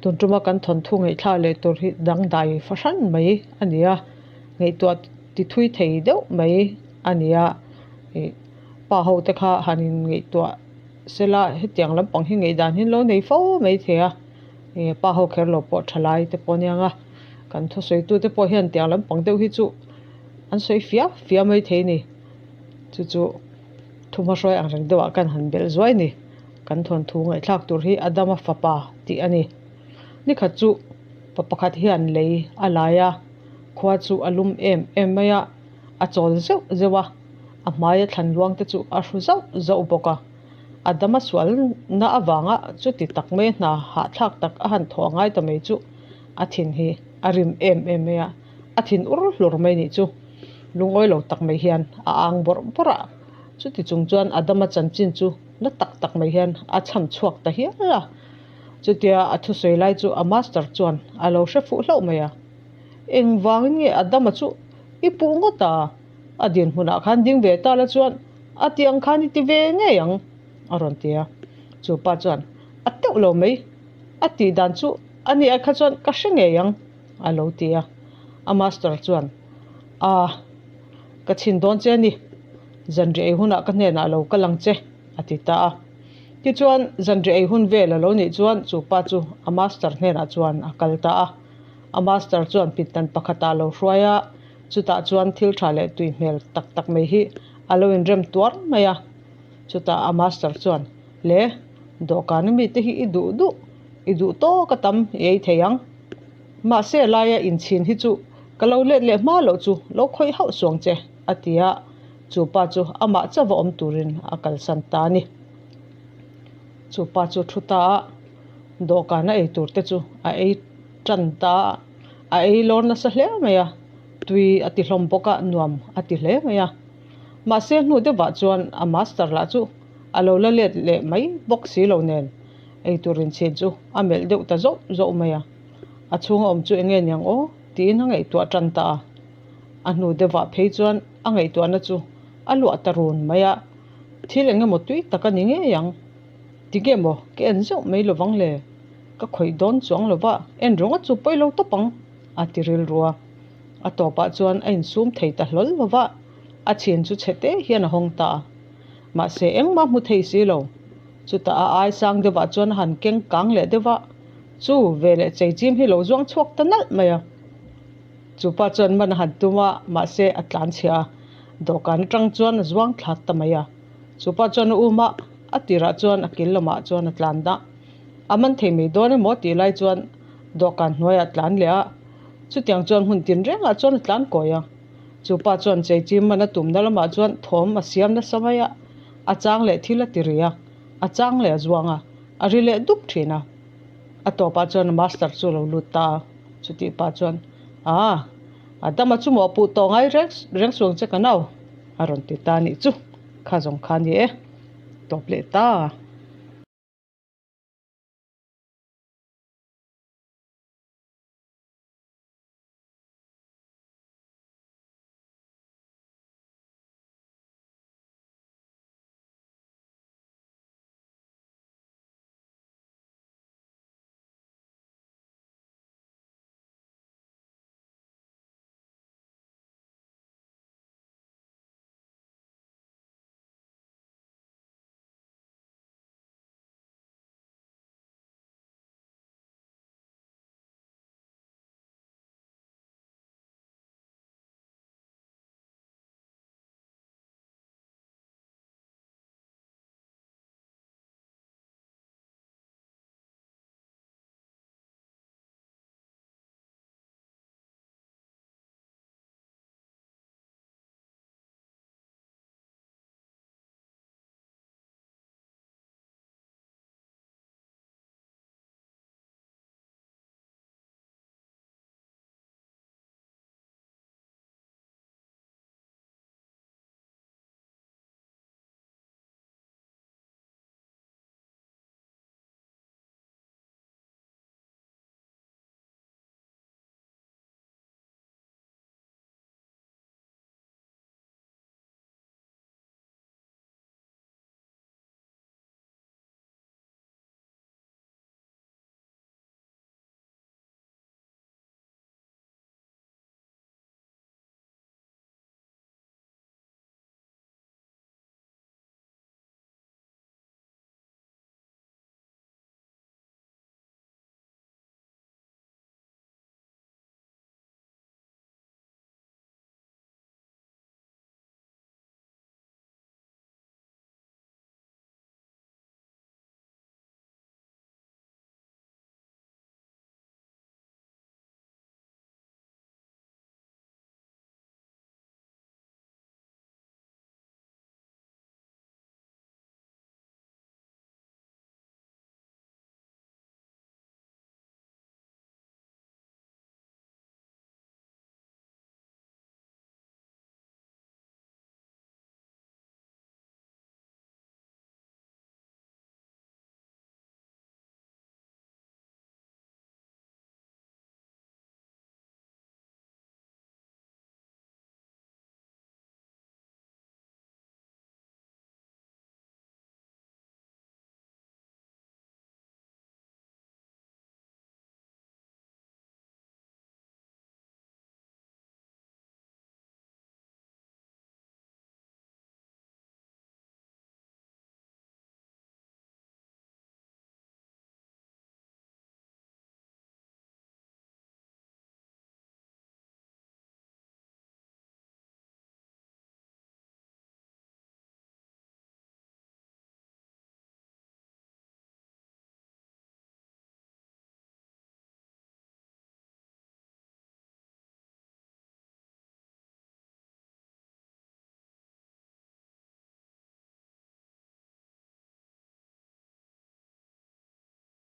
Tun tuma kan thawnthu ngaihthlak leh tur hi dangdai fahran mai a ni a, ngaihtuah ti thui thei deuh mai a ni a, ih pa ho te kha han in ngaihtuah sela hetiang lampang hi ngaihdan hi an lo nei fo mai thei a, ih pa ho kher lo pawh thalai te pawh a nia nga kan thusawi tu te pawh hian tiang lampang deuh hi chu an sawi fia fia mai thei a ni chu chu thuhmahruai ang reng deuhah kan han belh zuai a ni. Kan thawnthu ngaihthlak tur hi Adama fapa tih a ni. Nikhat chu pa pakhat hian lei a lai a, khua chu a lum em em mai a, a chawl zeuh zeuh a, a hmaia thlan luang te chu a hru zauh zauh bawk a. Adama sualna avanga chuti tak mai hna hahthlak tak a han thawh a ngai ta mai chu a thin hi a rim em em mai a, a thin ur hlur mai nih chu lungawi lo tak mai hian a ang bawrh bawrh a, chuti chung chuan Adama chanchin chu na tak tak mai hian a chham chhuak ta hial a. Chutia a thusawi lai chu a master chuan a lo hre fuh hlauh mai a. Engvangin nge Adama chu i puh ngawt a? A dinhmunah khan ding ve ta la chuan a tih ang khan i ti ve ngei ang a rawn ti a. Chu pa chuan a teuh lo mai, a tih dan chu a nih ai kha chuan ka hre ngei ang a lo ti a. A master chuan a ka chhin dawn che a ni. Zanriah ei hunah ka hnenah lo kal ang che, a ti ta a. Tichuan, zanriah ei hun vel a lo nih chuan chu pa chu a master hnenah chuan a kal ta a. A master chuan pindan pakhatah a lo hruai a, chutah chuan thil tha leh tui hmel tak tak mai hi a lo inrem tuar mai a. Chutah a master chuan, Le, dawhkan ami te hi i duh duh, i duh tawk a tam i ei thei ang. Mahse, laia inchhin hi chu ka lo let leh hma loh chu lo khawih hauh suang che. A ti a, chu pa chu amah chauh va awm turin a kalsan ta a ni. Chu pa chu thu ta a, dawhkan a ei tur te chu a ei tan ta a, a ei lawr nasa hle mai a, tui a ti hlawm bawk a, nuam a ti hle mai a. Mahse hnu deuhah chuan a master lah chu a lo la let leh mai bawk si lo nen ei tur inchhin chu a melh deuh ta zauh zauh mai a, a chhunga awm chu eng nge niang aw tiin a ngaihtuah tan ta a. A hnu deuhah phei chuan a ngaihtuahna chu a luah ta run mai a, thil eng emaw tui tak a ni ngei ang. Tinge maw ka en zeuh mai lovang le? Ka khawih dawn chuang lova, en ringawt chu pawi lo tawp ang, a ti rilru a. A tawpah chuan a insum thei ta hlawl lova, a chhin chu chhe te hian a hawng ta a. Mahse engmah hmu thei si lo. Chutah a ai sang deuhah chuan a han keng kang leh deuh va, chu veleh cheichim hi lo zuang chhuak ta nalh mai a. Chu pa chuan man a han tum a, mahse a tlan chhiah a, dawhkan atang chuan a zuang thla ta mai a. Chu pa chuan a um a, a tirah chuan a kil lamah chuan a tlan dah. A man thei mai dawn emaw tih lai chuan dawhkan hnuaiah a tlan leh a, chutiang chuan hmun tinrengah chuan a tlan kawi a. Chu pa chuan cheichim man a tumna lamah chuan thawm a siam nasa mai a, a chang leh thil a ti ri a, a chang leh a zuang a, a ri leh dup thin a. A tawpah chuan master chu a lo lut ta a. Chutih pah chuan, Aa, Adama chu maw puh tawh ngai reng reng suang che ka nau, a rawn ti ta a nih chu, kha zawng kha a ni e, tawp leh ta.